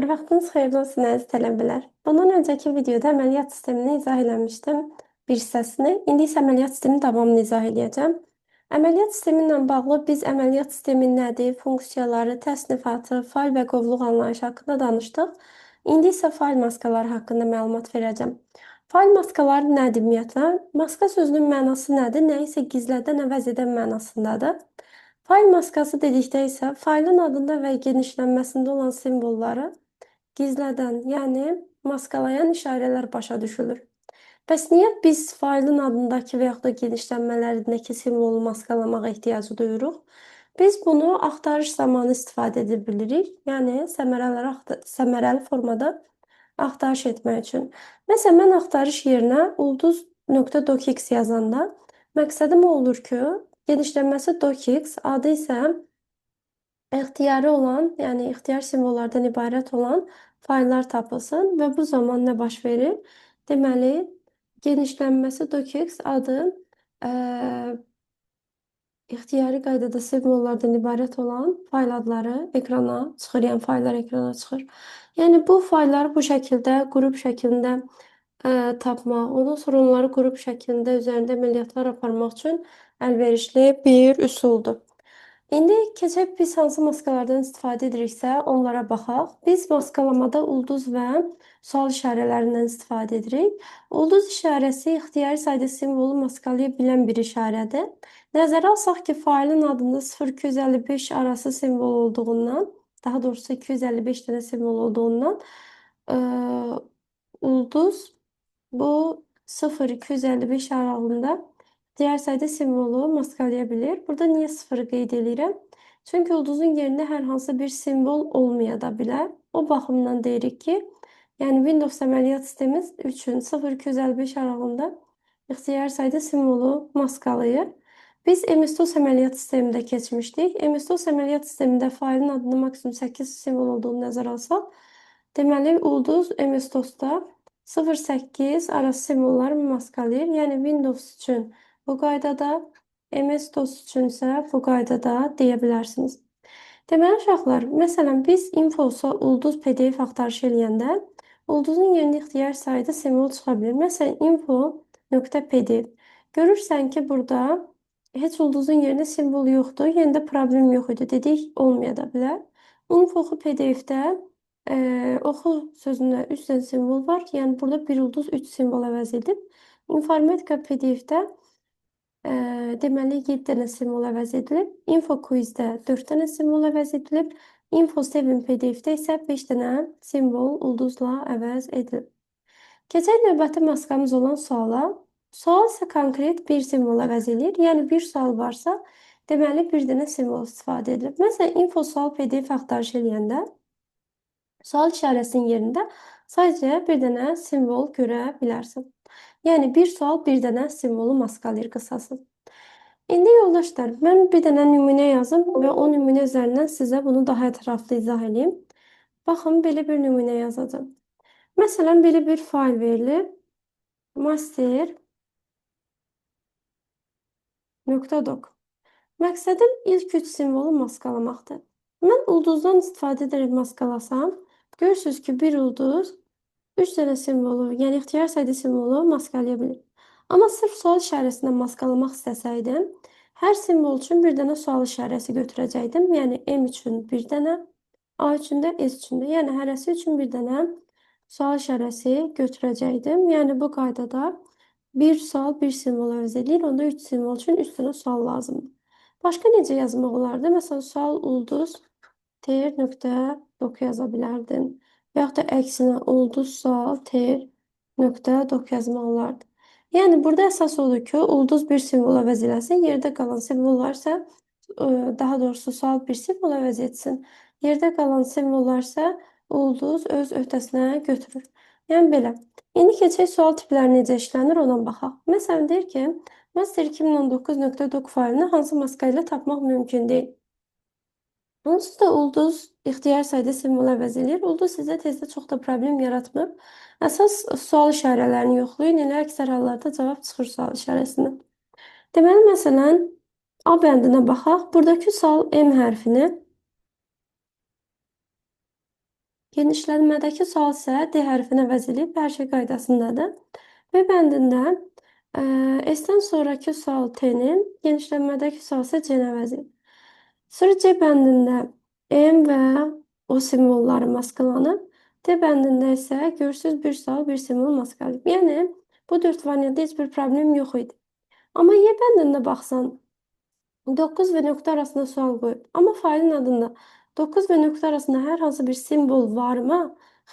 Hər vaxtınız xeyirli olsun əziz tələbələr. Bundan öncəki videoda əməliyyat sistemini izah eləmişdim, bir hissəsini. İndi isə əməliyyat sisteminin davamını izah eləyəcəm. Əməliyyat sistemi ilə bağlı biz əməliyyat sistemi nədir, funksiyaları, təsnifatı, fayl və qovluq anlayışı haqqında danışdıq. İndi isə fayl maskaları haqqında məlumat verəcəm. Fayl maskaları nədir ümumiyyətlə? Maska sözünün mənası nədir? Nə isə gizlədən, əvəz edən mənasındadır. Fayl maskası dedikdə isə faylın adında və genişlənməsində olan simvolları gizlədən, yəni maskalayan işarələr başa düşülür. Bəs niyə biz faylın adındakı və yaxud da genişlənmələrindəki simvolu maskalamağa ehtiyacı duyuruq? Biz bunu axtarış zamanı istifadə edə bilirik. Yəni səmərəli formada axtarış etmək üçün. Məsələn, mən axtarış yerinə ulduz.docx yazanda məqsədim o olur ki, genişlənməsi docx, adı isə ixtiyari olan, yəni ixtiyar simvollardan ibarət olan fayllar tapılsın və bu zaman nə baş verir? Deməli, genişlənməsi docx, adı ixtiyari qaydada simvollardan ibarət olan fayl adları ekrana çıxır, yəni fayllar ekrana çıxır. Yəni bu faylları bu şəkildə qrup şəklində tapmaq, ondan sonra onları qrup şəklində üzərində əməliyyatlar aparmaq üçün əlverişli bir üsuldur. İndi keçək biz hansı maskalardan istifadə ediriksə onlara baxaq. Biz maskalamada ulduz və sual işarələrindən istifadə edirik. Ulduz işarəsi ixtiyari sayda simvolu maskalaya bilən bir işarədir. Nəzərə alsaq ki, faylın adında 0-255 arası simvol olduğundan, daha doğrusu 255 dənə simvol olduğundan, ulduz bu 0-255 aralığında digər sayda simvolu maskalaya bilir. Burada niyə 0-ı qeyd edirəm? Çünki ulduzun yerində hər hansı bir simvol olmaya da bilər. O baxımdan deyirik ki, yəni Windows əməliyyat sistemi üçün 0-255 aralığında ixtiyari sayda simvolu maskalayır. Biz MS-DOS əməliyyat sistemində keçmişdik. MS-DOS əməliyyat sistemində faylın adında maksimum 8 simvol olduğunu nəzərə alsaq, deməli ulduz MS-DOS-da 0-8 arası simvolları maskalayır. Yəni Windows üçün bu qaydada, MS-DOS üçün isə bu qaydada deyə bilərsiniz. Deməli uşaqlar, məsələn biz info ulduz PDF axtarışı eləyəndə ulduzun yerində ixtiyar sayda simvol çıxa bilir. Məsələn info.pdf. Görürsən ki, burada heç ulduzun yerində simvol yoxdur. Yenə də problem yox idi. Dedik, olmaya da bilər. Info oxu PDF-də oxu sözündə 3 dənə simvol var. Yəni burada bir ulduz 3 simvol əvəz edib. Informatika PDF-də deməli 7 dənə simvol əvəz edilib. Info quizdə 4 dənə simvol əvəz edilib. Info 7 PDF-də isə 5 dənə simvol ulduzla əvəz edilib. Keçək növbəti maskamız olan suala. Sual isə konkret bir simvol əvəz edir. Yəni bir sual varsa, deməli bir dənə simvol istifadə edilir. Məsələn, info sual PDF axtarış eləyəndə sual işarəsinin yerində sadəcə bir dənə simvol görə bilərsən. Yəni bir sual bir dənə simvolu maskalayır qısası. İndi yoldaşlar, mən bir dənə nümunə yazım və o nümunə üzərindən sizə bunu daha ətraflı izah edeyim. Baxın, belə bir nümunə yazacağam. Məsələn, belə bir fayl verilib. Master.doc. Məqsədim ilk 3 simvolu maskalamaqdır. Mən ulduzdan istifadə edərək maskalasam, görürsünüz ki, bir ulduz 3 dənə simvolu, yəni ixtiyar sayda simvolu maskalaya bilir. Amma sırf sual işarəsindən maskalamaq istəsəydim, hər simvol üçün bir dənə sual işarəsi götürəcəkdim. Yəni M üçün bir dənə, A üçün də, S üçün də. Yəni hərəsi üçün bir dənə sual işarəsi götürəcəkdim. Yəni bu qaydada bir sual bir simvol əvəz edir. Onda 3 simvol üçün 3 dənə sual lazımdır. Başqa necə yazmaq olardı? Məsələn, sual ulduz ter.doc yaza bilərdin. Və yaxud da əksinə ulduz sual ter.doc yazmaq olardı. Yəni burada əsas odur ki, ulduz bir simvol əvəz eləsin, yerdə qalan simvollar isə daha doğrusu sual bir simvol əvəz etsin. Yerdə qalan simvollar isə ulduz öz öhdəsinə götürür. Yəni belə. İndi keçək sual tipləri necə işlənir ona baxaq. Məsələn deyir ki, master 2019.doc faylını hansı maska ilə tapmaq mümkün deyil. Onsuz da ulduz ixtiyar sayda simvol əvəz eləyir. Ulduz sizə tezdə çox da problem yaratmır. Əsas sual işarələrini yoxlayın. Elə əksər hallarda cavab çıxır sual işarəsindən. Deməli, məsələn, A bəndinə baxaq. Buradakı sual M hərfini Genişlənmədəki sual isə D hərfini əvəz edib, hər şey qaydasındadır. B bəndində S-dən sonraki sual T-nin, genişlənmədəki sual isə C-ni əvəz edib. Sonra C bəndində M və O simvolları maskalanıb. D bəndində isə görürsünüz bir sual, bir simvol maskalanıb. Yəni, bu 4 variantda heç bir problem yox idi. Amma Y bəndində baxsan, 9 və nöqtə arasında sual qoyub. Amma failin adında 9 və nöqtə arasında hər hansı bir simvol varmı?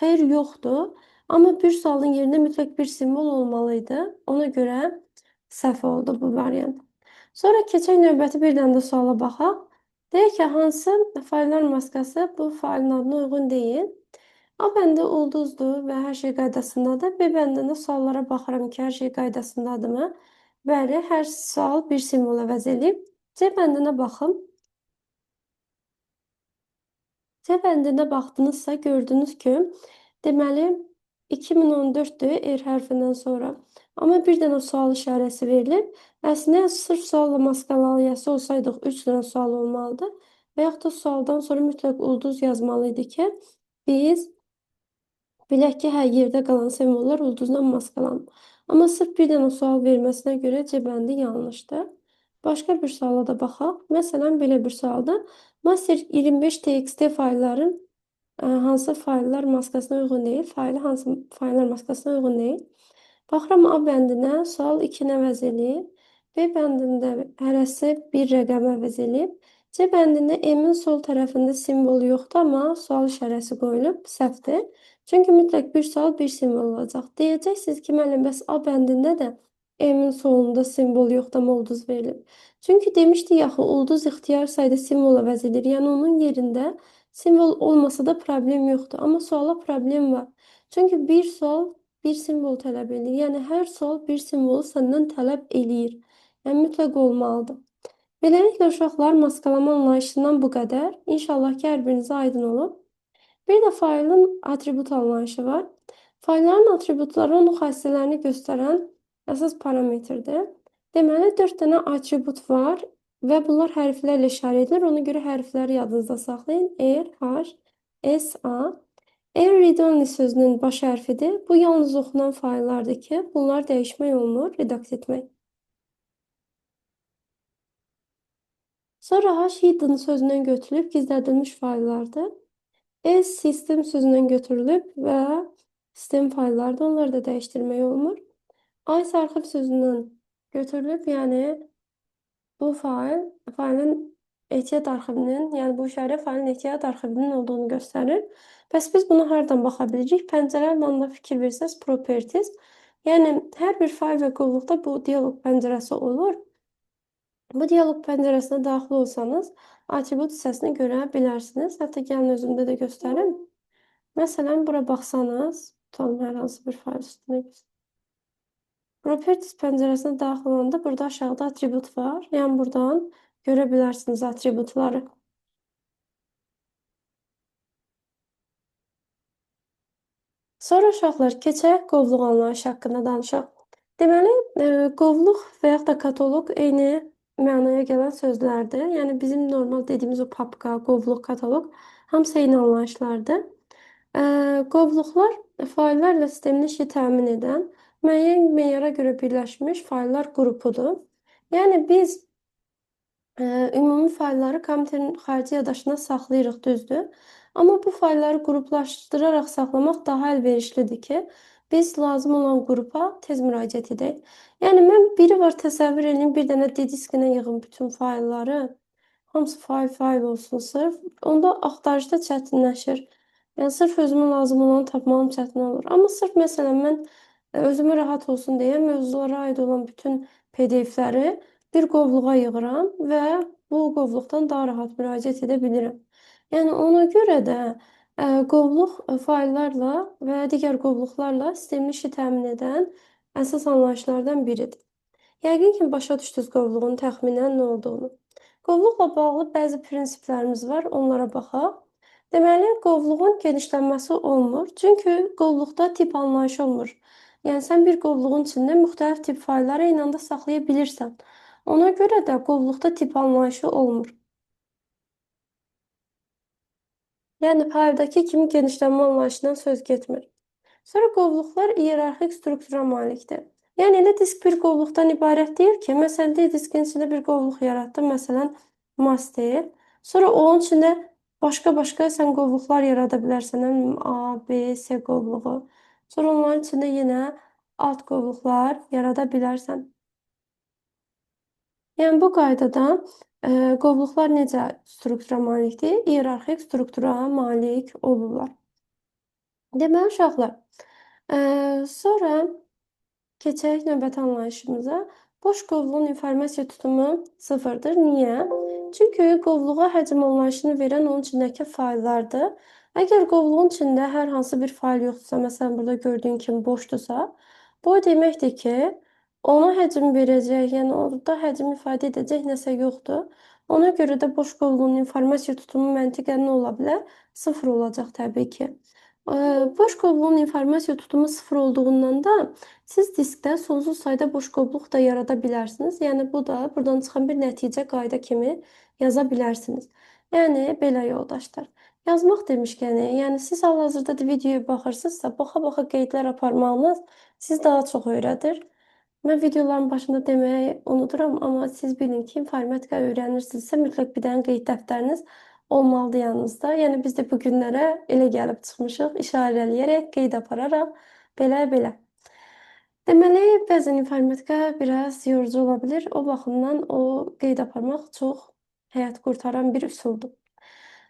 Xeyr, yoxdur. Amma bir sualın yerində mütləq bir simvol olmalıydı. Ona görə səhv oldu bu variant. Sonra keçək növbəti bir dənə də suala baxaq. Deyək ki, hansı faillər maskası bu failin adına uyğun deyil. A bəndi ulduzdur və hər şey qaydasındadır. B bəndində suallara baxıram ki, hər şey qaydasındadırmı? Bəli, hər sual bir simvol əvəz edib. C bəndinə baxım. C bəndinə baxdınızsa gördünüz ki, deməli 2014-dür R hərfindən sonra. Amma bir dənə sual işarəsi verilib. Əslində sırf sualla maskalayası olsaydıq 3 dənə sual olmalıdır. Və yaxud da sualdan sonra mütləq ulduz yazmalı idi ki, biz bilək ki, hər yerdə qalan simvollar ulduzla maskalanıb. Amma sırf bir dənə sual verməsinə görə C bəndi yanlışdır. Başqa bir suala da baxaq. Məsələn, belə bir sualda Master 25 TXT faylların hansı fayllar maskasına uyğun deyil, faylı hansı fayllar maskasına uyğun deyil. Baxıram A bəndinə, sual 2-ni əvəz eləyib. B bəndində hərəsi bir rəqəm əvəz eləyib. C bəndində M-in sol tərəfində simvol yoxdur, amma sual işarəsi qoyulub, səhvdir. Çünki mütləq bir sual bir simvol olacaq. Deyəcəksiniz ki, müəllim, bəs A bəndində də M-in solunda simvol yoxdur, amma ulduz verilib. Çünki demişdik axı, ulduz ixtiyar sayda simvol əvəz edir. Yəni onun yerində simvol olmasa da problem yoxdur. Amma suala problem var. Çünki bir sual bir simvol tələb edir. Yəni hər sual bir simvolu səndən tələb eləyir. Yəni mütləq olmalıdır. Beləliklə uşaqlar, maskalama anlayışından bu qədər. İnşallah ki, hər birinizə aydın olub. Bir də faylın atribut anlayışı var. Faylların atributları onun xassələrini göstərən əsas parametrdir. Deməli, 4 dənə atribut var və bunlar hərflərlə işarə edilir. Ona görə hərfləri yadınızda saxlayın. R, H, S, A. R read-only sözünün baş hərfidir. Bu yalnız oxunan fayllardır ki, bunlar dəyişmək olmur, redact etmək. Sonra H hidden sözündən götürülüb gizlədilmiş fayllardır. S sistem sözündən götürülüb və sistem fayllardır. Onları da dəyişdirmək olmur. A isə arxiv sözündən götürülüb, yəni bu fayl, faylın ehtiyat arxivinin, yəni bu işarə faylın ehtiyat arxivinin olduğunu göstərir. Bəs biz buna hardan baxa bilirik? Pəncərələrlə da fikir versəz, properties. Yəni hər bir fayl və qovluqda bu diyaloq pəncərəsi olur. Bu diyaloq pəncərəsinə daxil olsanız, atribut hissəsini görə bilərsiniz. Hətta gəlin özümdə də göstərim. Məsələn, bura baxsanız, tutalım hər hansı bir fayl üstünə göstərim. Properties pəncərəsinə daxil olanda burada aşağıda atribut var. Yəni buradan görə bilərsiniz atributları. Sonra uşaqlar, keçək qovluq anlayışı haqqında danışaq. Deməli, qovluq və yaxud da kataloq eyni mənaya gələn sözlərdir. Yəni bizim normal dediyimiz o papka, qovluq, kataloq hamısı eyni anlayışlardır. Qovluqlar faillərlə sistemin işi təmin edən müəyyən meyara görə birləşmiş fayllar qrupudur. Yəni biz ümumi faylları kompüterin xarici yaddaşında saxlayırıq, düzdür. Amma bu faylları qruplaşdıraraq saxlamaq daha əlverişlidir ki, biz lazım olan qrupa tez müraciət edək. Yəni mən biri var təsəvvür edin, bir dənə D diskinə yığım bütün faylları. Hamısı fayl olsun sırf. Onda axtarışda çətinləşir. Yəni sırf özümə lazım olanı tapmağım çətin olur. Amma sırf məsələn mən özümə rahat olsun deyə mövzulara aid olan bütün PDF-ləri bir qovluğa yığıram və bu qovluqdan daha rahat müraciət edə bilirəm. Yəni ona görə də qovluq fayllarla və digər qovluqlarla sistemli işi təmin edən əsas anlayışlardan biridir. Yəqin ki, başa düşdünüz qovluğun təxminən nə olduğunu. Qovluqla bağlı bəzi prinsiplərimiz var, onlara baxaq. Deməli, qovluğun genişlənməsi olmur. Çünki qovluqda tip anlayışı olmur. Yəni sən bir qovluğun içində müxtəlif tip faylları eyni anda saxlaya bilirsən. Ona görə də qovluqda tip anlayışı olmur. Yəni fayldakı kimi genişlənmə anlayışından söz getmir. Sonra qovluqlar iyerarxik struktura malikdir. Yəni elə disk bir qovluqdan ibarət deyil ki, məsələn, D diskin içində bir qovluq yaratdım, məsələn, master. Sonra onun içində başqa-başqa sən qovluqlar yarada bilərsən, nə bilim, A, B, C qovluğu. Sonra onların içində yenə alt qovluqlar yarada bilərsən. Yəni bu qaydada qovluqlar necə struktura malikdir? İyerarxik struktura malik olurlar. Deməli, uşaqlar, sonra keçək növbəti anlayışımıza. Boş qovluğun informasiya tutumu sıfırdır. Niyə? Çünki qovluğa həcm anlayışını verən onun içindəki fayllardır. Əgər qovluğun içində hər hansı bir fayl yoxdursa, məsələn, burada gördüyün kimi boşdursa, bu o deməkdir ki, ona həcm verəcək, yəni orada həcm ifadə edəcək nəsə yoxdur. Ona görə də boş qovluğun informasiya tutumu məntiqən nə ola bilər? Sıfır olacaq təbii ki. Boş qovluğun informasiya tutumu sıfır olduğundan da siz diskdə sonsuz sayda boş qovluq da yarada bilərsiniz. Yəni bu da buradan çıxan bir nəticə qayda kimi yaza bilərsiniz. Yəni belə yoldaşlar. Yazmaq demişkən, yəni siz hal-hazırda da videoya baxırsınızsa, baxa-baxa qeydlər aparmağınız sizi daha çox öyrədir. Mən videoların başında deməyi unuduram, amma siz bilin ki, informatika öyrənirsinizsə, mütləq bir dənə qeyd dəftəriniz olmalıdır yanınızda. Yəni biz də bu günlərə elə gəlib çıxmışıq, işarələyərək, qeyd apararaq, belə-belə. Deməli, bəzən informatika biraz yorucu ola bilər. O baxımdan o qeyd aparmaq çox həyat qurtaran bir üsuldur.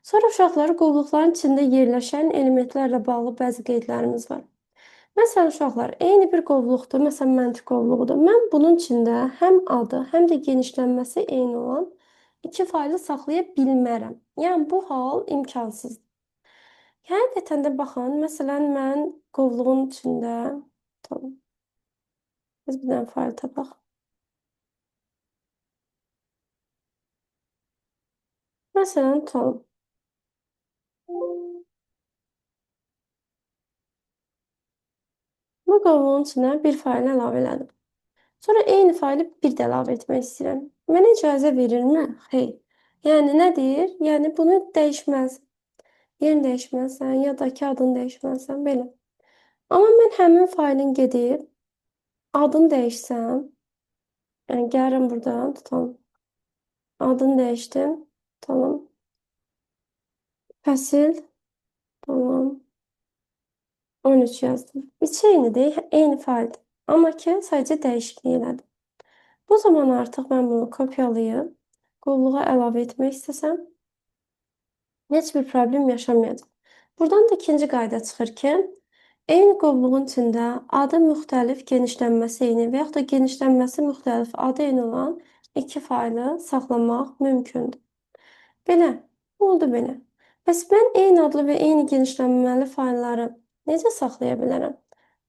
Sonra uşaqlar, qovluqların içində yerləşən elementlərlə bağlı bəzi qeydlərimiz var. Məsələn, uşaqlar, eyni bir qovluqdur, məsələn, məntiq qovluğudur. Mən bunun içində həm adı, həm də genişlənməsi eyni olan iki faylı saxlaya bilmərəm. Yəni, bu hal imkansızdır. Həqiqətən də baxın, məsələn, mən qovluğun içində, tamam, biz bir dənə fayl tapaq. Məsələn, tamam. Bu qovluğun içinə bir fayl əlavə elədim. Sonra eyni faylı bir də əlavə etmək istəyirəm. Mənə icazə verirmi? Xeyr. Yəni nə deyir? Yəni bunu dəyişməlisən. Yerini dəyişməlisən, ya da ki adını dəyişməlisən, belə. Amma mən həmin faylın gedib adını dəyişsəm, yəni gəlirəm buradan, tutalım. Adını dəyişdim, tamam. Fəsil, tamam. 13 yazdım. İçi eynidir, eyni fayldır. Amma ki, sadəcə dəyişiklik elədim. Bu zaman artıq mən bunu kopyalayıb qovluğa əlavə etmək istəsəm, heç bir problem yaşamayacağam. Buradan da ikinci qayda çıxır ki, eyni qovluğun içində adı müxtəlif, genişlənməsi eyni və yaxud da genişlənməsi müxtəlif, adı eyni olan iki faylı saxlamaq mümkündür. Belə, oldu belə. Bəs mən eyni adlı və eyni genişlənməli faylları necə saxlaya bilərəm?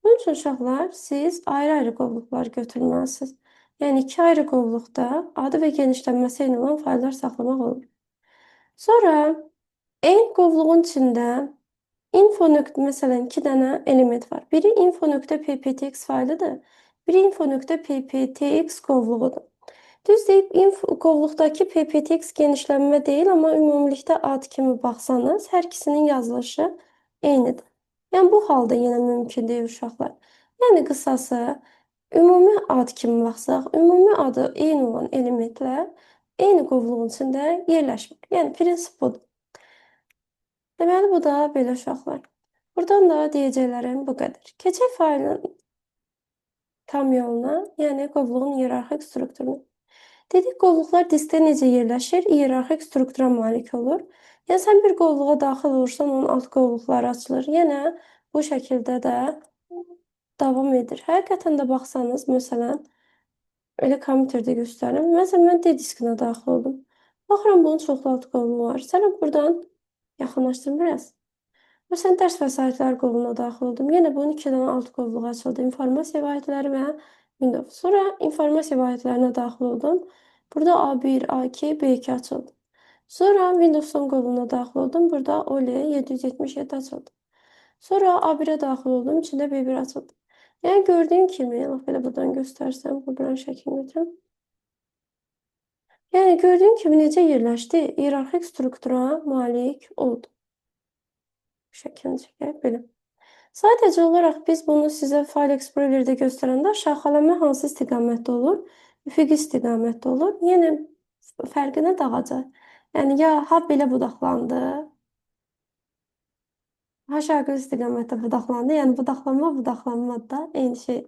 Bunun üçün uşaqlar, siz ayrı-ayrı qovluqlar götürməlisiniz. Yəni iki ayrı qovluqda adı və genişlənməsi eyni olan fayllar saxlamaq olur. Sonra eyni qovluğun içində info nöqtə, məsələn, iki dənə element var. Biri info.pptx faylıdır, biri info.pptx qovluğudur. Düz deyib, info qovluqdakı pptx genişlənmə deyil, amma ümumilikdə ad kimi baxsanız, hər ikisinin yazılışı eynidir. Yəni bu halda yenə mümkün deyil uşaqlar. Yəni qısası, ümumi ad kimi baxsaq, ümumi adı eyni olan elementlər eyni qovluğun içində yerləşmir. Yəni prinsip budur. Deməli, bu da belə uşaqlar. Buradan da deyəcəklərim bu qədər. Keçək faylın tam yoluna, yəni qovluğun iyerarxik strukturuna. Dedik, qovluqlar diskdə necə yerləşir? İyerarxik struktura malik olur. Yəni, sən bir qovluğa daxil olursan, onun alt qovluqları açılır. Yenə bu şəkildə də davam edir. Həqiqətən də baxsanız, məsələn, elə kompüterdə göstərim. Məsələn, mən D diskinə daxil oldum. Baxıram, bunun çoxlu alt qovluğu var. Sənə buradan yaxınlaşdırım biraz. Məsələn, dərs vəsaitləri qovluğuna daxil oldum. Yenə bunun iki dənə alt qovluğu açıldı. İnformasiya vahidləri və Windows. Sonra informasiya vahidlərinə daxil oldum. Burada A1, A2, B2 açıldı. Sonra Windows 10 qovluğuna daxil oldum. Burada OL 777 açıldı. Sonra A1'ə daxil oldum. İçində B1 açıldı. Yəni gördüyün kimi, lap belə buradan göstərsəm, bu buranın şəklini götürüm. Yəni gördüyün kimi necə yerləşdi? İyerarxik struktura malik oldu. Şəklini çəkək belə. Sadəcə olaraq biz bunu sizə File Explorer'də göstərəndə şaxələnmə hansı istiqamətdə olur? Üfüqi istiqamətdə olur. Yenə fərqi nə dağacaq? Yəni ya ha belə budaqlandı, ha şərqi istiqamətdə budaqlandı. Yəni budaqlanma, budaqlanma da eyni şey.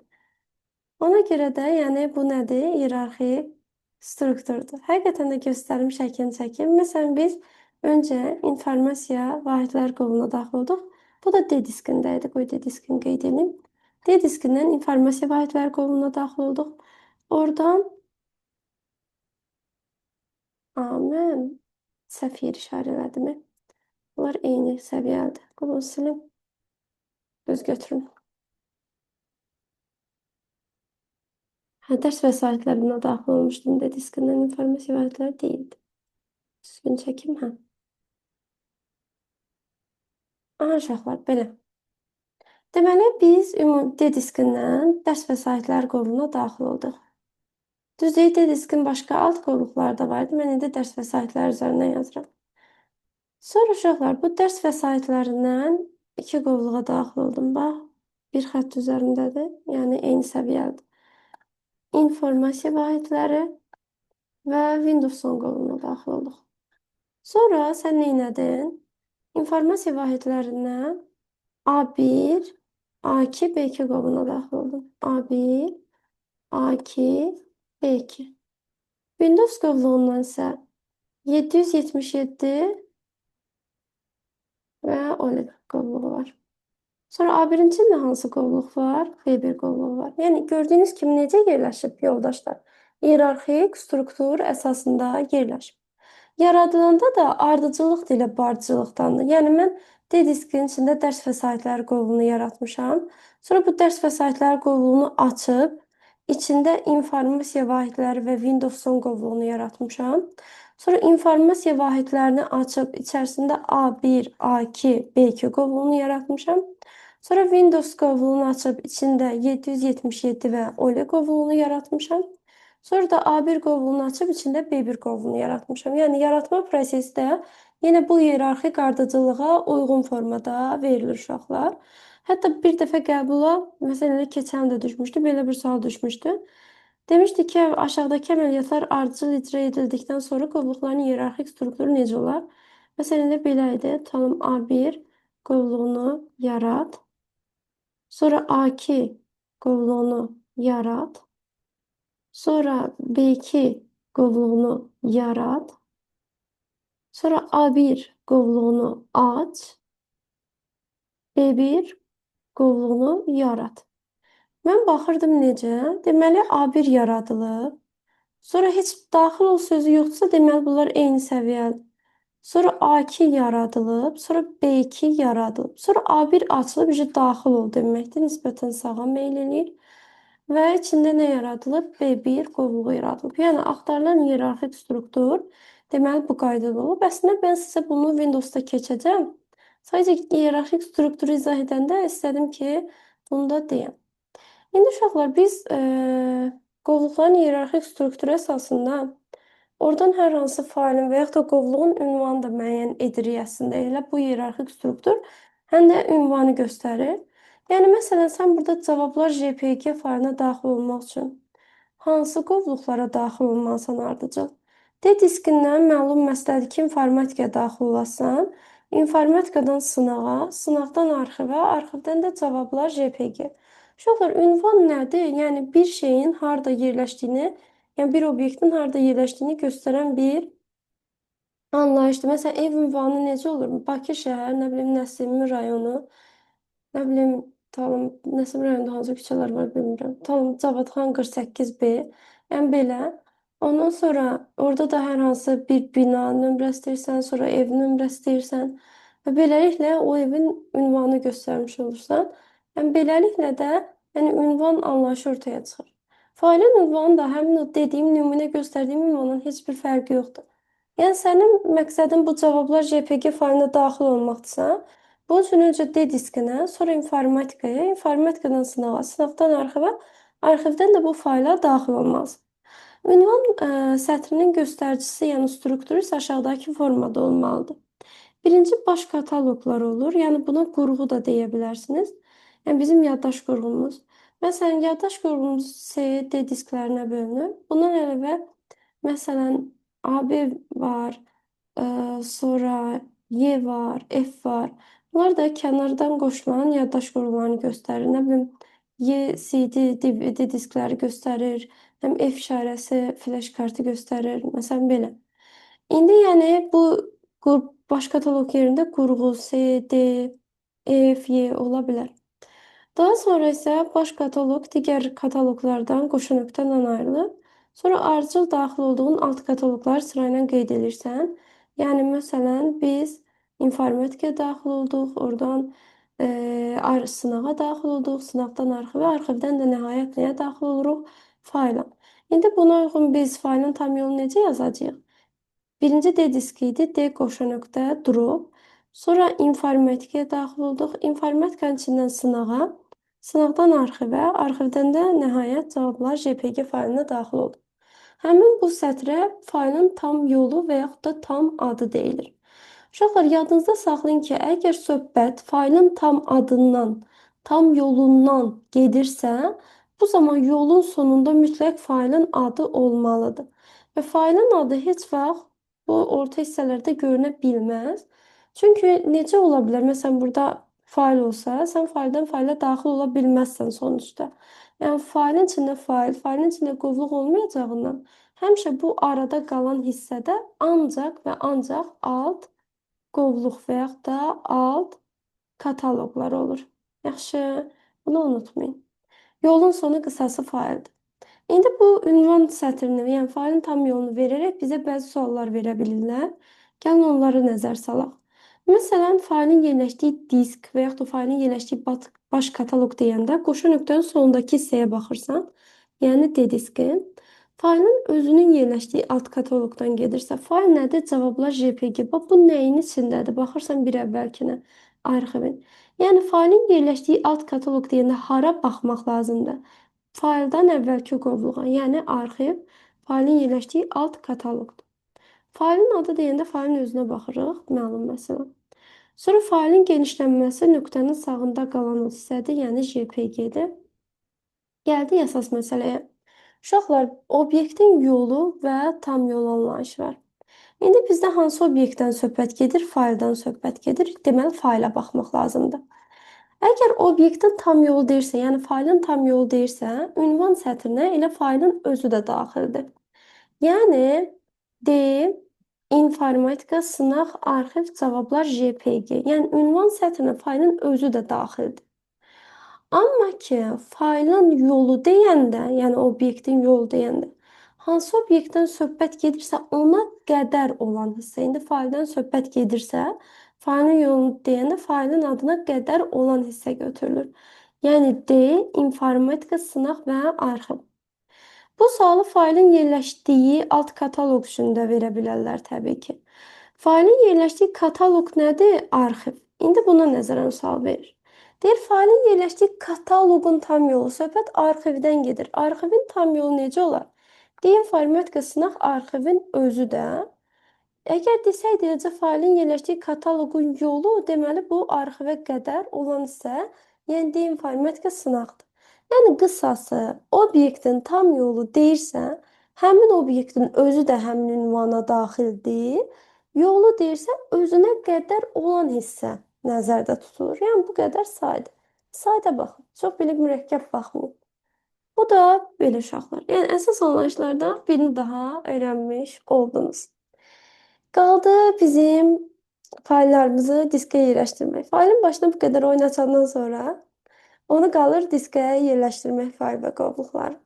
Ona görə də yəni bu nədir? İyerarxik strukturdur. Həqiqətən də göstərim şəklini çəkim. Məsələn biz öncə informasiya vahidlər qovluğuna daxil olduq. Bu da D diskində idi. Qoy D diskini qeyd edim. D diskindən informasiya vahidlər qovluğuna daxil olduq. Oradan mən səhv yer işarələdim. Bunlar eyni səviyyəlidir. Bunu silim. Düz götürüm. Hə, dərs vəsaitlərinə daxil olmuşdum D diskindən informasiya vahidləri deyildi. Düzgün çəkim, hə. Aha, uşaqlar, belə. Deməli, biz ümumi D diskindən dərs vəsaitləri qovluğuna daxil olduq. Düzdür, D diskin başqa alt qovluqları da var idi. Mən indi dərs vəsaitləri üzərindən yazıram. Sonra uşaqlar, bu dərs vəsaitlərindən iki qovluğa daxil oldum. Bax, bir xətt üzərindədir. Yəni, eyni səviyyəlidir. İnformasiya vahidləri və Windows 10 qovluğuna daxil olduq. Sonra sən nə elədin? İnformasiya vahidlərindən A1, A2, B2 qovluğuna daxil oldum. A1, A2, B2. Windows qovluğundan isə 777 və OLED qovluğu var. Sonra A1-in içində hansı qovluq var? B1 qovluğu var. Yəni gördüyünüz kimi necə yerləşib yoldaşlar? İyerarxik struktur əsasında yerləşib. Yaradılanda da ardıcıllıq ilə bardıcılıqdandır. Yəni mən D diskinin içində dərs vəsaitləri qovluğunu yaratmışam. Sonra bu dərs vəsaitləri qovluğunu açıb içində informasiya vahidləri və Windows 10 qovluğunu yaratmışam. Sonra informasiya vahidlərini açıb içərisində A1, A2, B2 qovluğunu yaratmışam. Sonra Windows qovluğunu açıb içində 777 və OLE qovluğunu yaratmışam. Sonra da A1 qovluğunu açıb içində B1 qovluğunu yaratmışam. Yəni yaratma prosesi də yenə bu iyerarxik ardıcıllığa uyğun formada verilir uşaqlar. Hətta bir dəfə qəbula, məsələn, elə keçən də düşmüşdü, belə bir sual düşmüşdü. Demişdi ki, aşağıdakı əməliyyatlar ardıcıl icra edildikdən sonra qovluqların iyerarxik strukturu necə olar? Məsələn, elə belə idi. Tutalım A1 qovluğunu yarat. Sonra A2 qovluğunu yarat. Sonra B2 qovluğunu yarat. Sonra A1 qovluğunu aç. B1 qovluğunu yarat. Mən baxırdım necə? Deməli A1 yaradılıb. Sonra heç daxil ol sözü yoxdursa, deməli bunlar eyni səviyyəlidir. Sonra A2 yaradılıb, sonra B2 yaradılıb. Sonra A1 açılıb, daxil ol deməkdir. Nisbətən sağa meyl eləyir. Və içində nə yaradılıb? B1 qovluğu yaradılıb. Yəni axtarılan iyerarxik struktur deməli bu qaydada olub. Əslində mən sizə bunu Windowsda keçəcəm. Sadəcə iyerarxik strukturu izah edəndə istədim ki, bunu da deyəm. İndi uşaqlar biz qovluqların iyerarxik strukturu əsasında oradan hər hansı failin və yaxud da qovluğun ünvanı da müəyyən edirik əslində. Elə bu iyerarxik struktur həm də ünvanı göstərir. Yəni məsələn sən burada cavablar JPG faylına daxil olmaq üçün hansı qovluqlara daxil olmalısan ardıcıl? D diskindən məlum məsələdir ki, informatikaya daxil olasan. İnformatikadan sınağa, sınaqdan arxivə, arxivdən də cavablar JPG. Uşaqlar, ünvan nədir? Yəni bir şeyin harda yerləşdiyini, yəni bir obyektin harda yerləşdiyini göstərən bir anlayışdır. Məsələn, ev ünvanı necə olur? Bakı şəhər, nə bilim, Nəsimi rayonu, nə bilim, tutalım, Nəsimi rayonunda hansı küçələr var bilmirəm. Tutalım, Cavadxan 48B. Yəni belə. Ondan sonra orada da hər hansı bir bina nömrəsi deyirsən, sonra ev nömrəsi deyirsən və beləliklə o evin ünvanını göstərmiş olursan. Yəni beləliklə də yəni ünvan anlayışı ortaya çıxır. Failin ünvanı da həmin o dediyim nümunə göstərdiyim ünvandan heç bir fərqi yoxdur. Yəni sənin məqsədin bu cavablar JPG faylına daxil olmaqdırsa, bunun üçün öncə D diskinə, sonra informatikaya, informatikadan sınağa, sınaqdan arxivə, arxivdən də bu fayla daxil olmalısan. Ünvan sətrinin göstəricisi, yəni strukturu isə aşağıdakı formada olmalıdır. Birinci baş kataloqlar olur. Yəni buna qurğu da deyə bilərsiniz. Yəni bizim yaddaş qurğumuz. Məsələn, yaddaş qurğumuz C, D disklərinə bölünür. Bundan əlavə məsələn AB var, sonra Y var, F var. Bunlar da kənardan qoşulan yaddaş qurğularını göstərir. Nə bilim, Y, CD, DVD diskləri göstərir. Həm F işarəsi flash kartı göstərir. Məsələn, belə. İndi yəni bu baş kataloq yerində qurğu C, D, F, Y ola bilər. Daha sonra isə baş kataloq digər kataloqlardan qoşa nöqtə ilə ayrılır. Sonra ardıcıl daxil olduğun alt kataloqları sırayla qeyd edirsən. Yəni məsələn biz informatikaya daxil olduq, oradan sınağa daxil olduq, sınaqdan arxivə, arxivdən də nəhayət nəyə daxil oluruq? Fayla. İndi buna uyğun biz faylın tam yolunu necə yazacağıq? Birinci D diski idi, D qoşa nöqtə drop. Sonra informatikaya daxil olduq. İnformatikanın içindən sınağa, sınaqdan arxivə, arxivdən də nəhayət cavablar JPG faylına daxil olduq. Həmin bu sətrə faylın tam yolu və yaxud da tam adı deyilir. Uşaqlar, yadınızda saxlayın ki, əgər söhbət faylın tam adından, tam yolundan gedirsə, bu zaman yolun sonunda mütləq faylın adı olmalıdır. Və faylın adı heç vaxt bu orta hissələrdə görünə bilməz. Çünki necə ola bilər? Məsələn, burada fayl olsa, sən fayldan fayla daxil ola bilməzsən sonuçda. Yəni, faylın içində fayl, faylın içində qovluq olmayacağından həmişə bu arada qalan hissədə ancaq və ancaq alt qovluq və yaxud da alt kataloqlar olur. Yaxşı, bunu unutmayın. Yolun sonu qısası fayldır. İndi bu ünvan sətrini, yəni faylın tam yolunu verərək bizə bəzi suallar verə bilirlər. Gəlin onları nəzər salaq. Məsələn, faylın yerləşdiyi disk və yaxud da faylın yerləşdiyi baş kataloq deyəndə qoşa nöqtənin sonundakı hissəyə baxırsan, yəni D diski. Faylın özünün yerləşdiyi alt kataloqdan gedirsə, fayl nədir? Cavablar JPG. Bax, bu nəyin içindədir? Baxırsan bir əvvəlkinə, arxivin. Yəni, faylın yerləşdiyi alt kataloq deyəndə hara baxmaq lazımdır? Fayldan əvvəlki qovluğa, yəni arxiv, faylın yerləşdiyi alt kataloqdur. Faylın adı deyəndə faylın özünə baxırıq, məlum məsələ. Sonra faylın genişlənməsi nöqtənin sağında qalan hissədir, yəni JPG-dir. Gəldik əsas məsələyə. Uşaqlar, obyektin yolu və tam yol anlayışı var. İndi bizdə hansı obyektdən söhbət gedir? Fayldan söhbət gedir. Deməli, fayla baxmaq lazımdır. Əgər obyektin tam yolu deyirsə, yəni faylın tam yolu deyirsə, ünvan sətrinə elə faylın özü də daxildir. Yəni, D, informatika, sınaq, arxiv, cavablar, JPG. Yəni, ünvan sətrinə faylın özü də daxildir. Amma ki, faylın yolu deyəndə, yəni obyektin yolu deyəndə, hansı obyektdən söhbət gedirsə, ona qədər olan hissə. İndi fayldan söhbət gedirsə, faylın yolunu deyəndə faylın adına qədər olan hissə götürülür. Yəni D, informatika, sınaq və arxiv. Bu sualı faylın yerləşdiyi alt kataloq üçün də verə bilərlər təbii ki. Faylın yerləşdiyi kataloq nədir? Arxiv. İndi buna nəzərən sual verir. Deyir, faylın yerləşdiyi kataloqun tam yolu. Söhbət arxivdən gedir. Arxivin tam yolu necə olar? D, informatika, sınaq, arxivin özü də. Əgər desəydi eləcə faylın yerləşdiyi kataloqun yolu, deməli bu arxivə qədər olan hissə, yəni D, informatika, sınaqdır. Yəni qısası, obyektin tam yolu deyirsə, həmin obyektin özü də həmin ünvana daxildir. Yolu deyirsə, özünə qədər olan hissə nəzərdə tutulur. Yəni bu qədər sadə. Sadə baxın. Çox belə mürəkkəb baxmayın. Bu da belə uşaqlar. Yəni əsas anlayışlardan birini daha öyrənmiş oldunuz. Qaldı bizim fayllarımızı diskə yerləşdirmək. Faylın başına bu qədər oyun açandan sonra onu qalır diskə yerləşdirmək fayl və qovluqları.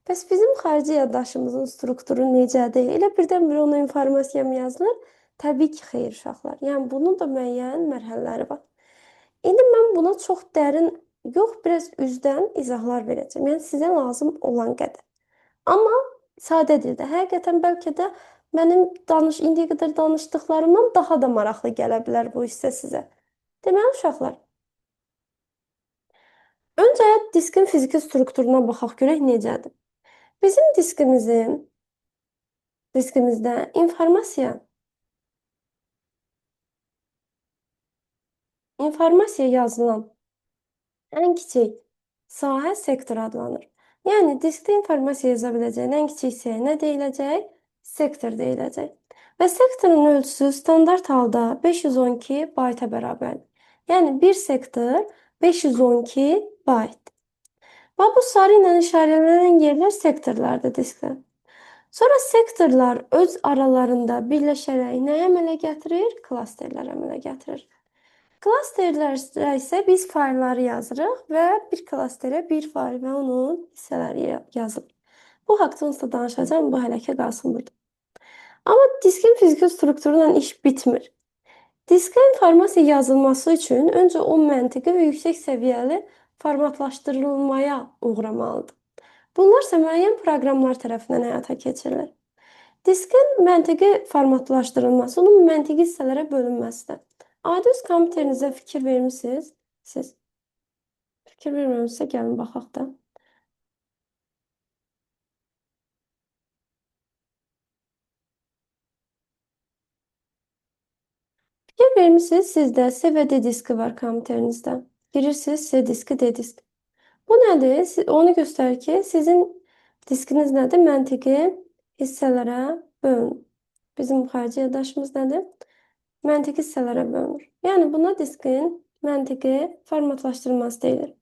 Bəs bizim xarici yaddaşımızın strukturu necədir? Elə birdən-birə ona informasiya mı yazılır? Təbii ki, xeyr uşaqlar. Yəni bunun da müəyyən mərhələləri var. İndi mən buna çox dərin, yox, biraz üzdən izahlar verəcəm. Yəni sizə lazım olan qədər. Amma sadə dildə, həqiqətən bəlkə də mənim indiyə qədər danışdıqlarımdan daha da maraqlı gələ bilər bu hissə sizə. Deməli uşaqlar, öncə diskin fiziki strukturuna baxaq görək necədir. Bizim diskimizdə informasiya İnformasiya yazılan ən kiçik sahə sektor adlanır. Yəni diskdə informasiya yaza biləcəyin ən kiçik hissəyə nə deyiləcək? Sektor deyiləcək. Və sektorun ölçüsü standart halda 512 bayta bərabərdir. Yəni bir sektor 512 bayt. Və bu sarı ilə işarələnən yerlər sektorlardır diskdə. Sonra sektorlar öz aralarında birləşərək nə əmələ gətirir? Klasterlər əmələ gətirir. Klasterlərdə isə biz faylları yazırıq və bir klasterə bir fayl və onun hissələri yazılır. Bu haqda onsuz da danışacağım, bu hələ ki qalsın burada. Amma diskin fiziki strukturu ilə iş bitmir. Diskə informasiya yazılması üçün öncə o məntiqi və yüksək səviyyəli formatlaşdırılmaya uğramalıdır. Bunlar isə müəyyən proqramlar tərəfindən həyata keçirilir. Diskin məntiqi formatlaşdırılması onun məntiqi hissələrə bölünməsidir. Adi öz kompüterinizə fikir vermisiniz? Siz fikir verməmişsə gəlin baxaq da. Fikir vermisiniz, sizdə C və D diski var kompüterinizdə. Girirsiniz C diski, D diski. Bu nədir? Onu göstərir ki, sizin diskiniz nədir? Məntiqi hissələrə bölünür. Bizim xarici yaddaşımız nədir? Məntiqi hissələrə bölünür. Yəni buna diskin məntiqi formatlaşdırılması deyilir.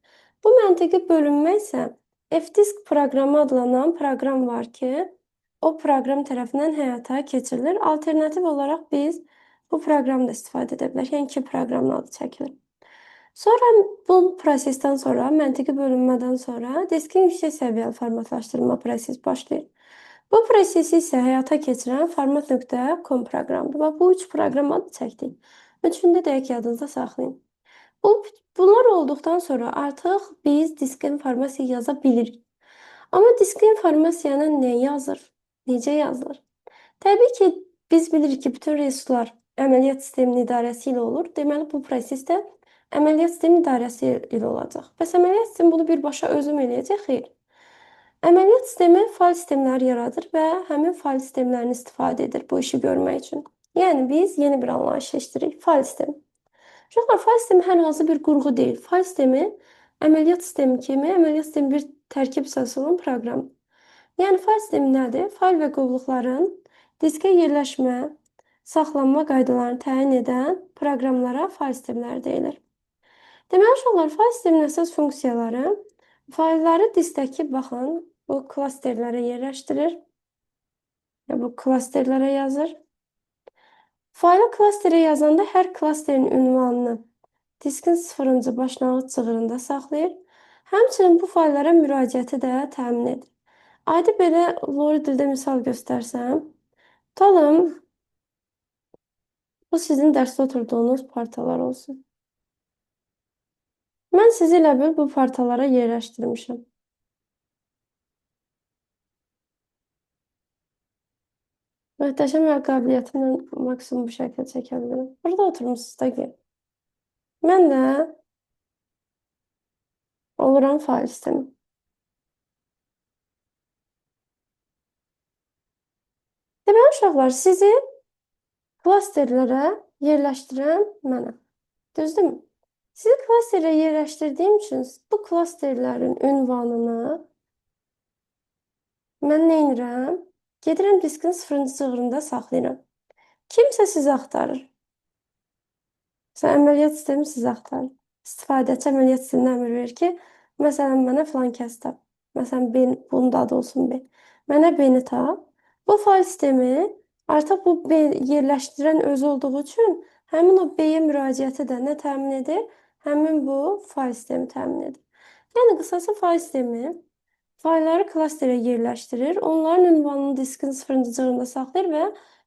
Bu məntiqi bölünmə isə Fdisk proqramı adlanan proqram var ki, o proqram tərəfindən həyata keçirilir. Alternativ olaraq biz bu proqramda istifadə edə bilərik. Yəni iki proqramın adı çəkilir. Sonra bu prosesdən sonra, məntiqi bölünmədən sonra diskin yüksək səviyyəli formatlaşdırma prosesi başlayır. Bu prosesi isə həyata keçirən format.com proqramıdır. Bax, bu üç proqram adı çəkdik. Üçünü də dəqiq yadınızda saxlayın. Bunlar olduqdan sonra artıq biz diskə informasiya yaza bilirik. Amma diskə informasiyanı nə yazır? Necə yazılır? Təbii ki, biz bilirik ki, bütün resurslar əməliyyat sisteminin idarəsi ilə olur. Deməli, bu proses də əməliyyat sistemi idarəsi ilə olacaq. Bəs əməliyyat sistemi bunu birbaşa özüm eləyəcək? Xeyr. Əməliyyat sistemi fayl sistemləri yaradır və həmin fayl sistemlərini istifadə edir bu işi görmək üçün. Yəni biz yeni bir anlayış seçdirik. Fayl sistemi. Uşaqlar, fayl sistemi hər hansı bir qurğu deyil. Fayl sistemi əməliyyat sistemi kimi, əməliyyat sistemi bir tərkib hissəsi olan proqramdır. Yəni fayl sistemi nədir? Fayl və qovluqların diskə yerləşmə, saxlanma qaydalarını təyin edən proqramlara fayl sistemləri deyilir. Deməli, uşaqlar, fayl sisteminin əsas funksiyaları faylları diskdəki, baxın, bu klasterlərə yerləşdirir. Ya, bu klasterlərə yazır. Faylı klasterə yazanda hər klasterin ünvanını diskin 0-cı başlanğıc cığırında saxlayır. Həmçinin bu fayllara müraciəti də təmin edir. Adi belə lori dildə misal göstərsəm, tutalım, bu sizin dərsdə oturduğunuz partalar olsun. Mən sizi elə bil bu partalara yerləşdirmişəm. Möhtəşəm əl qabiliyyətimlə maksimum bu şəkil çəkə bilirəm. Burada oturmuşsunuz da ki. Mən də oluram fayl sistemi. Deməli, uşaqlar, sizi klasterlərə yerləşdirən mənəm. Düzdürmü? Sizi klasterə yerləşdirdiyim üçün bu klasterlərin ünvanını mən nə edirəm? Gedirəm diskin 0-cı cığırında saxlayıram. Kimsə sizi axtarır. Məsələn, əməliyyat sistemi sizi axtarır. İstifadəçi əməliyyat sisteminə əmr verir ki, məsələn, mənə filan kəs tap. Məsələn, B, bunun da adı olsun B. Mənə B-ni tap. Bu fayl sistemi artıq bu B yerləşdirən özü olduğu üçün həmin o B-yə müraciəti də nə təmin edir? Həmin bu fayl sistemi təmin edir. Yəni, qısası fayl sistemi faylları klasterə yerləşdirir, onların ünvanını diskin 0-cı cığırında saxlayır və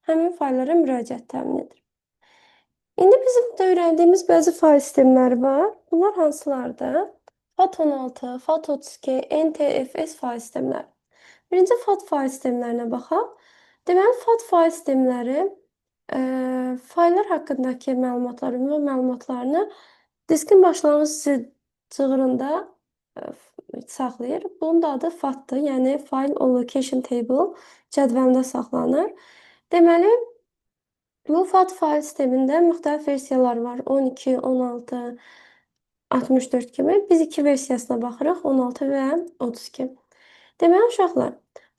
həmin fayllara müraciət təmin edir. İndi bizim də öyrəndiyimiz bəzi fayl sistemləri var. Bunlar hansılardır? FAT16, FAT32, NTFS fayl sistemləri. Birinci FAT fayl sistemlərinə baxaq. Deməli, FAT fayl sistemləri fayllar haqqındakı məlumatları, ümumi məlumatlarını diskin başlanğıc cığırında saxlayır. Bunun da adı FAT-dır, yəni File Allocation Table cədvəlində saxlanır. Deməli, Bu FAT fayl sistemində müxtəlif versiyalar var. 12, 16, 64 kimi. Biz iki versiyasına baxırıq. 16 və 32. Deməli, uşaqlar,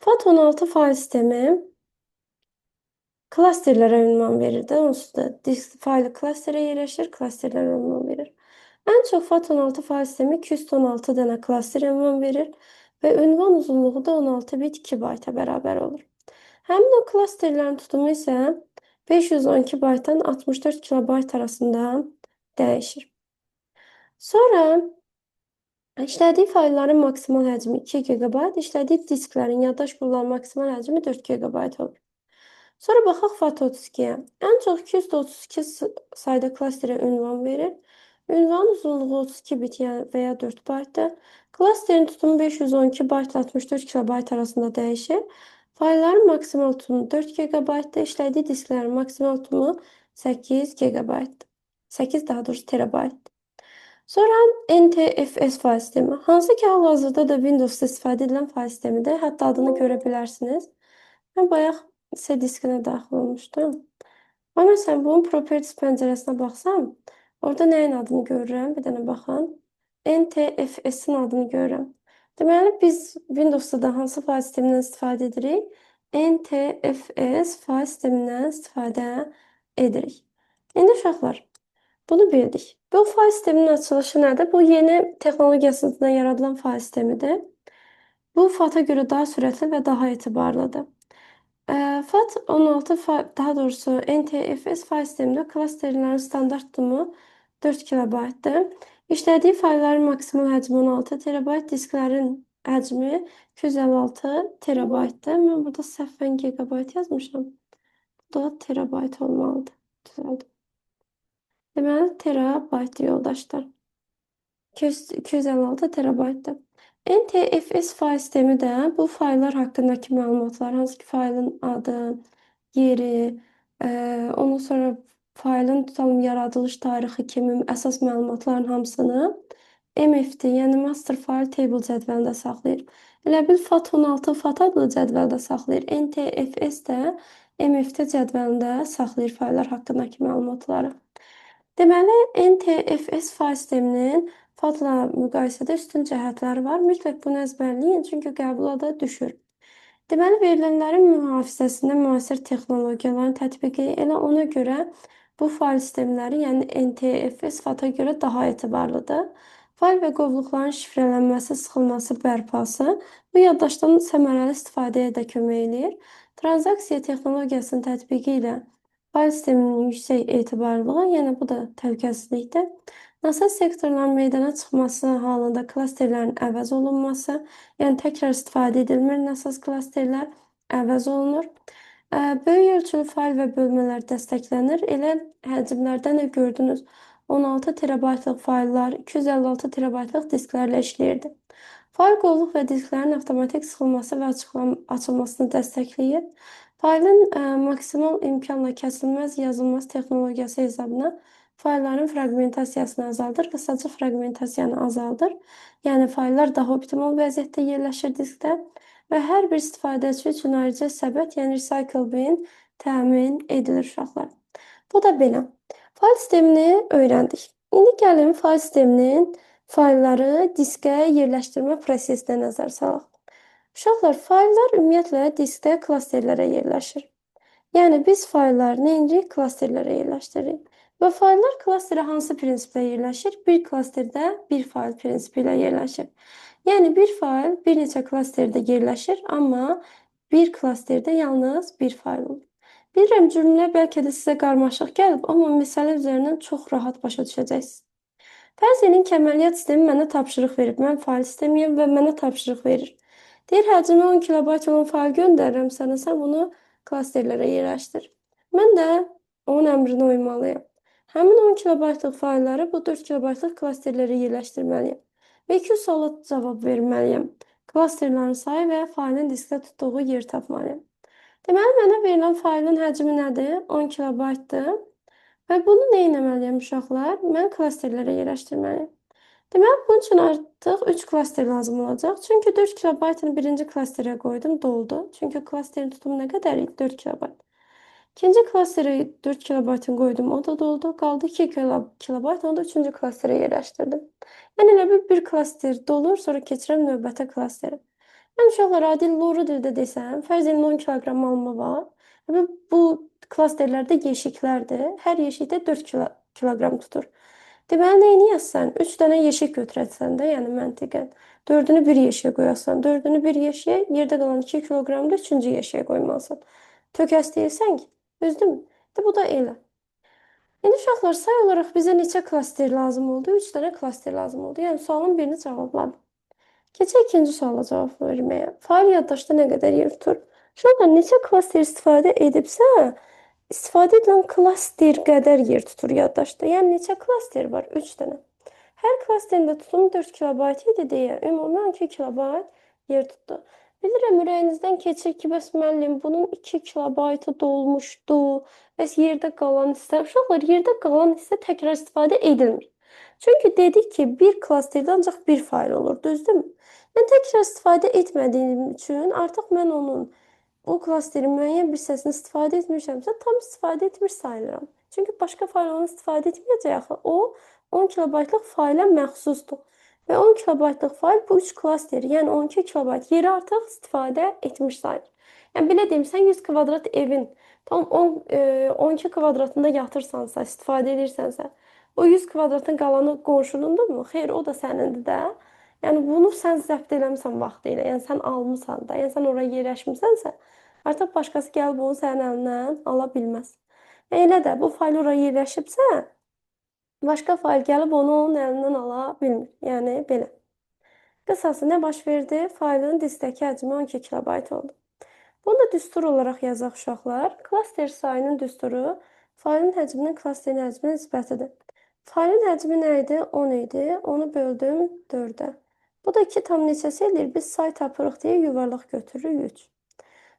FAT16 fayl sistemi klasterlərə ünvan verir də. Onsuz da disk faylı klasterə yerləşir, klasterlərə ünvan verir. Ən çox FAT16 fayl sistemi 216 dənə klaster ünvan verir və ünvan uzunluğu da 16 bit 2 bayta bərabər olur. Həmin o klasterlərin tutumu isə 512 baytdan 64 kilobayt arasında dəyişir. Sonra işlədiyi faylların maksimal həcmi 2 GB, işlədiyi disklərin yaddaş qurumlarının maksimal həcmi 4 GB olur. Sonra baxaq FAT32-yə. Ən çox 232 sayda klasterə ünvan verir. Ünvanın uzunluğu 32 bit yəni və ya 4 baytdır. Klasterin tutumu 512 bayt ilə 64 kilobayt arasında dəyişir. Faylların maksimal tutumu 4 GB-dır. İşlədiyi disklərin maksimal tutumu 8 GB-dır. 8 daha doğrusu terabayt. Sonra NTFS fayl sistemi. Hansı ki hal-hazırda da Windows'da istifadə edilən fayl sistemidir. Hətta adını görə bilərsiniz. Mən bayaq C diskinə daxil olmuşdum. Amma məsələn, bunun Properties pəncərəsinə baxsam, orada nəyin adını görürəm? Bir dənə baxın. NTFS-in adını görürəm. Deməli, biz Windows'da da hansı fayl sistemindən istifadə edirik? NTFS fayl sistemindən istifadə edirik. İndi uşaqlar, bunu bildik. Bu fayl sisteminin açılışı nədir? Bu yeni texnologiyasından yaradılan fayl sistemidir. Bu FAT-a görə daha sürətli və daha etibarlıdır. FAT16, daha doğrusu NTFS fayl sistemində klasterlərin standart tutumu 4 kilobaytdır. İşlədiyi faylların maksimal həcmi 16 terabayt, disklərin həcmi 256 terabaytdır. Mən burada səhvən gigabayt yazmışam. Bu da terabayt olmalıdır. Düzəldim. Deməli, terabayt yoldaşlar. 256 terabaytdır. NTFS fayl sistemi də bu fayllar haqqındakı məlumatlar, hansı ki faylın adı, yeri, ondan sonra faylın tutalım yaradılış tarixi kimi əsas məlumatların hamısını MFT, yəni Master File Table cədvəlində saxlayır. Elə bil FAT16 FAT adlı cədvəldə saxlayır. NTFS də MFT cədvəlində saxlayır fayllar haqqındakı məlumatları. Deməli, NTFS fayl sisteminin FAT-la müqayisədə üstün cəhətləri var. Mütləq bunu əzbərləyin, çünki qəbula da düşür. Deməli, verilənlərin mühafizəsində müasir texnologiyaların tətbiqi, elə ona görə bu fayl sistemləri, yəni NTFS FAT-a görə daha etibarlıdır. Fayl və qovluqların şifrələnməsi, sıxılması, bərpası bu yaddaşdan səmərəli istifadəyə də kömək eləyir. Transaksiya texnologiyasının tətbiqi ilə fayl sisteminin yüksək etibarlılığı, yəni bu da təhlükəsizlikdir. Nasaz sektorların meydana çıxması halında klasterlərin əvəz olunması, yəni təkrar istifadə edilmir nasaz klasterlər əvəz olunur. Böyük ölçülü fayl və bölmələr dəstəklənir. Elə həcmlərdən də gördünüz. 16 terabaytlıq fayllar 256 terabaytlıq disklərlə işləyirdi. Fayl qovluq və disklərin avtomatik sıxılması və açılmasını dəstəkləyir. Faylın maksimal imkanla kəsilməz yazılmaz texnologiyası hesabına faylların fraqmentasiyasını azaldır. Qısaca fraqmentasiyanı azaldır. Yəni fayllar daha optimal vəziyyətdə yerləşir diskdə və hər bir istifadəçi üçün ayrıca səbət, yəni recycle bin təmin edilir uşaqlar. Bu da belə. Fayl sistemini öyrəndik. İndi gəlin fayl sisteminin faylları diskə yerləşdirmə prosesinə nəzər salaq. Uşaqlar, fayllar ümumiyyətlə diskdə klasterlərə yerləşir. Yəni biz faylları nə edirik? Klasterlərə yerləşdiririk. Və fayllar klasterə hansı prinsiplə yerləşir? Bir klasterdə bir fayl prinsipi ilə yerləşir. Yəni bir fayl bir neçə klasterdə yerləşir, amma bir klasterdə yalnız bir fayl olur. Bilirəm, cümlə bəlkə də sizə qarmaşıq gəlib, amma məsələ üzərindən çox rahat başa düşəcəksiniz. Fərz edin ki, əməliyyat sistemi mənə tapşırıq verib. Mən fayl sistemiyəm və mənə tapşırıq verir. Deyir, həcmi 10 kilobayt olan fayl göndərirəm sənə, sən bunu klasterlərə yerləşdir. Mən də onun əmrinə uymalıyam. Həmin 10 kilobaytlıq faylları bu 4 kilobaytlıq klasterlərə yerləşdirməliyəm. Və 2 suala cavab verməliyəm. Klasterlərin sayı və faylın diskdə tutduğu yer tapmalıyam. Deməli, mənə verilən faylın həcmi nədir? 10 kilobaytdır. Və bunu nə etməliyəm uşaqlar? Mən klasterlərə yerləşdirməliyəm. Deməli, bunun üçün artıq 3 klaster lazım olacaq. Çünki 4 kilobaytını birinci klasterə qoydum, doldu. Çünki klasterin tutumu nə qədər idi? 4 kilobayt. İkinci klasterə 4 kilobaytını qoydum, o da doldu. Qaldı 2 kilobayt, onu da üçüncü klasterə yerləşdirdim. Yəni elə bir klaster dolur, sonra keçirəm növbəti klasterə. Yəni uşaqlar, adi loru dildə desəm, fərz edin 10 kiloqram alma var. Və bu klasterlərdə yeşiklərdir. Hər yeşikdə 4 kiloqram tutur. Deməli, nə eləyəsən? 3 dənə yeşik götürəsən də, yəni məntiqən. 4-ünü bir yeşiyə qoyasan, 4-ünü bir yeşiyə, yerdə qalan 2 kiloqramı da üçüncü yeşiyə qoymalısan. Tökəs deyilsən ki, düzdürmü? De, bu da elə. İndi uşaqlar, say olaraq bizə neçə klaster lazım oldu? 3 dənə klaster lazım oldu. Yəni sualın birini cavabladım. Keçək ikinci suala cavab verməyə. Fayl yaddaşda nə qədər yer tutur? Uşaqlar, neçə klaster istifadə edibsə, istifadə edilən klaster qədər yer tutur yaddaşda. Yəni neçə klaster var? 3 dənə. Hər klasterin də tutumu 4 kilobayt idi deyə ümumi 12 kilobayt yer tutdu. Bilirəm, ürəyinizdən keçir ki, bəs müəllim, bunun 2 kilobaytı dolmuşdu. Bəs yerdə qalan hissə, uşaqlar, yerdə qalan hissə təkrar istifadə edilmir. Çünki dedik ki, bir klasterdə ancaq bir fayl olur, düzdürmü? Yəni, təkrar istifadə etmədiyim üçün artıq mən onun, o klasterin müəyyən bir hissəsini istifadə etmişəmsə, tam istifadə etmiş sayılıram. Çünki başqa fayl onu istifadə etməyəcək axı. O, 10 kilobaytlıq fayla məxsusdur. Və 10 kilobaytlıq fayl bu 3 klaster, yəni 12 kilobayt yeri artıq istifadə etmiş sayılır. Yəni, belə deyim, sən 100 kvadrat evin tam 12 kvadratında yatırsansa, istifadə edirsənsə, o 100 kvadratın qalanı qonşunundurmu? Xeyr, o da sənindir də. Yəni, bunu sən zəbt eləmisən vaxtı ilə, yəni sən almısan da, yəni sən oraya yerləşmisənsə, artıq başqası gəlib onu sənin əlindən ala bilməz. Elə də bu fayl oraya yerləşibsə, başqa fayl gəlib onu onun əlindən ala bilmir. Yəni, belə. Qısası nə baş verdi? Faylın diskdəki həcmi 12 kilobayt oldu. Bunu da düstur olaraq yazaq uşaqlar. Klaster sayının düsturu faylın həcminin klasterin həcminə nisbətidir. Faylın həcmi nə idi? 10 idi. Onu böldüm 4-ə. Bu da 2 tam neçəsi eləyir? Biz say tapırıq deyə yuvarlaq götürürük 3.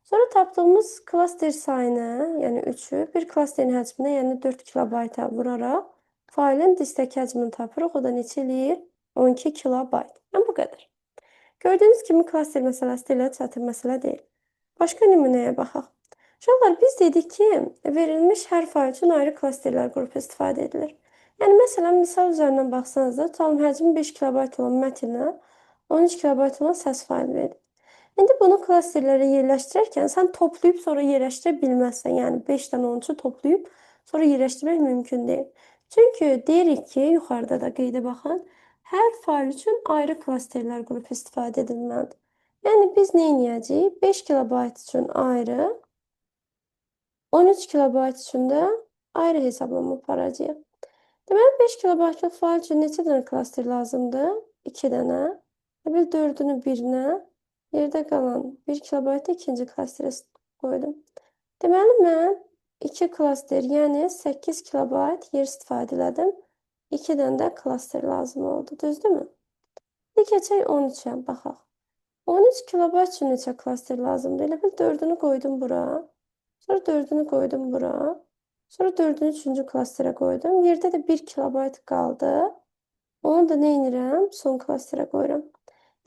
Sonra tapdığımız klaster sayını, yəni 3-ü bir klasterin həcminə, yəni 4 kilobayta vuraraq faylın diskdəki həcmini tapırıq. O da neçə eləyir? 12 kilobayt. Yəni, bu qədər. Gördüyünüz kimi klaster məsələsi də elə çətin məsələ deyil. Başqa nümunəyə baxaq. Uşaqlar, biz dedik ki, verilmiş hər fayl üçün ayrı klasterlər qrupu istifadə edilir. Yəni, məsələn, misal üzərindən baxsanız da, tutalım, həcmi 5 kilobayt olan mətnə 13 kilobayt olan səs faylı verir. İndi bunu klasterlərə yerləşdirərkən sən toplayıb sonra yerləşdirə bilməzsən. Yəni, 5-dən 13-ü toplayıb sonra yerləşdirmək mümkün deyil. Çünki deyirik ki, yuxarıda da qeydə baxın, hər fayl üçün ayrı klasterlər qrupu istifadə edilməlidir. Yəni, biz nə edəcəyik? 5 kilobayt üçün ayrı, 13 kilobayt üçün də ayrı hesablama aparacağıq. Deməli, 5 kilobaytlıq fayl üçün neçə dənə klaster lazımdır? 2 dənə. Bir 4-ünü birinə, yerdə qalan 1 kilobaytı ikinci klasterə qoydum. Deməli, mən 2 klaster, yəni 8 kilobayt yer istifadə elədim. 2 dənə də klaster lazım oldu, düzdürmü? İndi keçək 13-ə, baxaq. 13 kilobayt üçün neçə klaster lazımdır? Elə bil 4-ünü qoydum bura. Sonra 4-ünü qoydum bura. Sonra 4-ünü 3-cü klasterə qoydum. Yerdə də 1 kilobayt qaldı. Onu da nə edirəm? Son klasterə qoyuram.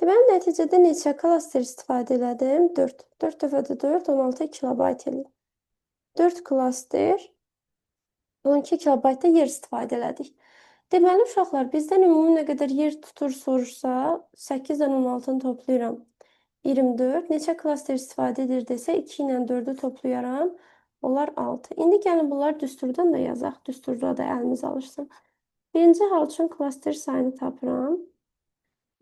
Deməli, nəticədə neçə klaster istifadə elədim? 4. 4 dəfə də 4, 16 kilobayt eləyir. 4 klaster, 12 kilobaytda yer istifadə elədik. Deməli, uşaqlar, bizdən ümumi nə qədər yer tutur soruşsa, 8-dən 16-nı toplayıram. 24. Neçə klaster istifadə edir desə, 2 ilə 4-ü toplayaram. Onlar 6. İndi gəlin bunlar düsturdan da yazaq. Düsturda da əlimiz alışsın. Birinci hal üçün klaster sayını tapıram.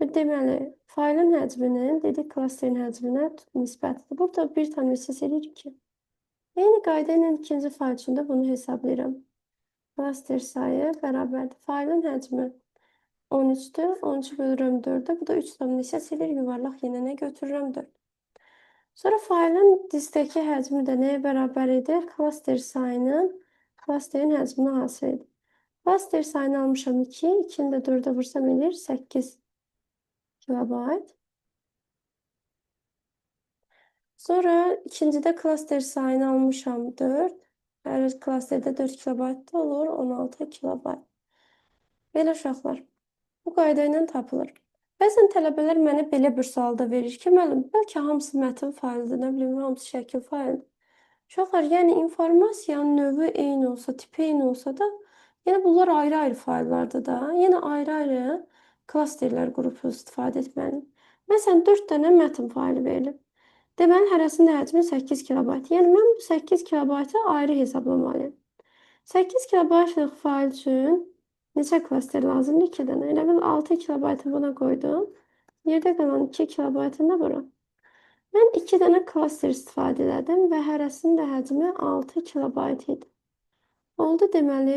Deməli, faylın həcminin, dedik, klasterin həcminə nisbətidir. Burada bir tam neçəsi eləyir 2. Eyni qayda ilə ikinci fayl üçün də bunu hesablayıram. Klaster sayı bərabərdir. Faylın həcmi 13-dür. 13-ü bölürəm 4-ə. Bu da 3 tam neçəsi eləyir. Yuvarlaq yenə nə götürürəm? 4. Sonra faylın diskdəki həcmi də nəyə bərabər edir? Klaster sayının klasterin həcmini hasil edir. Klaster sayını almışam 2. 2-ni də 4-ə vursam eləyir 8 kilobayt. Sonra ikincidə klaster sayını almışam 4. Hər klasterdə 4 kilobayt da olur, 16 kilobayt. Belə uşaqlar, bu qayda ilə tapılır. Bəzən tələbələr mənə belə bir sual da verir ki, müəllim, bəlkə hamısı mətn faylıdır, nə bilim, hamısı şəkil faylıdır. Uşaqlar, yəni informasiyanın növü eyni olsa, tipi eyni olsa da, yəni bunlar ayrı-ayrı fayllardır da. Yenə ayrı-ayrı klasterlər qrupu istifadə etməliyim. Məsələn, 4 dənə mətn faylı verilib. Deməli, hərəsinin həcmi 8 kilobayt. Yəni, mən bu 8 kilobaytı ayrı hesablamalıyam. 8 kilobaytlıq fayl üçün neçə klaster lazımdır? 2 dənə. Elə bil 6 kilobaytı buna qoydum. Yerdə qalan 2 kilobaytını da bura. Mən 2 dənə klaster istifadə elədim və hərəsinin də həcmi 6 kilobayt idi. Oldu deməli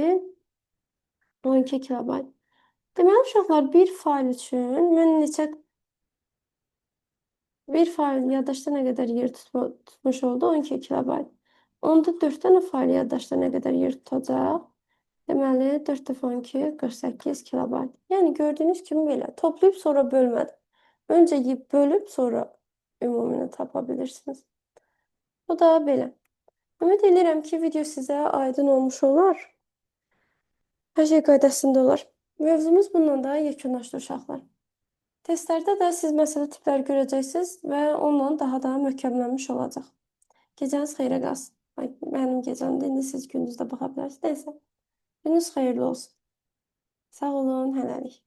12 kilobayt. Deməli, uşaqlar, bir fayl üçün mən neçə bir fayl yaddaşda nə qədər yer tutmuş oldu? 12 kilobayt. Onda 4 dənə fayl yaddaşda nə qədər yer tutacaq? Deməli, 4 dəfə 12, 48 kilobayt. Yəni, gördüyünüz kimi belə. Toplayıb sonra bölmədim. Öncə bölüb sonra ümumini tapa bilirsiniz. Bu da belə. Ümid edirəm ki, video sizə aydın olmuş olar. Hər şey qaydasında olar. Mövzumuz bununla da yekunlaşdı uşaqlar. Testlərdə də siz məsələ tipləri görəcəksiniz və onunla daha da möhkəmlənmiş olacaq. Gecəniz xeyrə qalsın. Ay, mənim gecəmdə indi siz gündüz də baxa bilərsiniz. Neysə. Gününüz xeyirli olsun. Sağ olun, hələlik.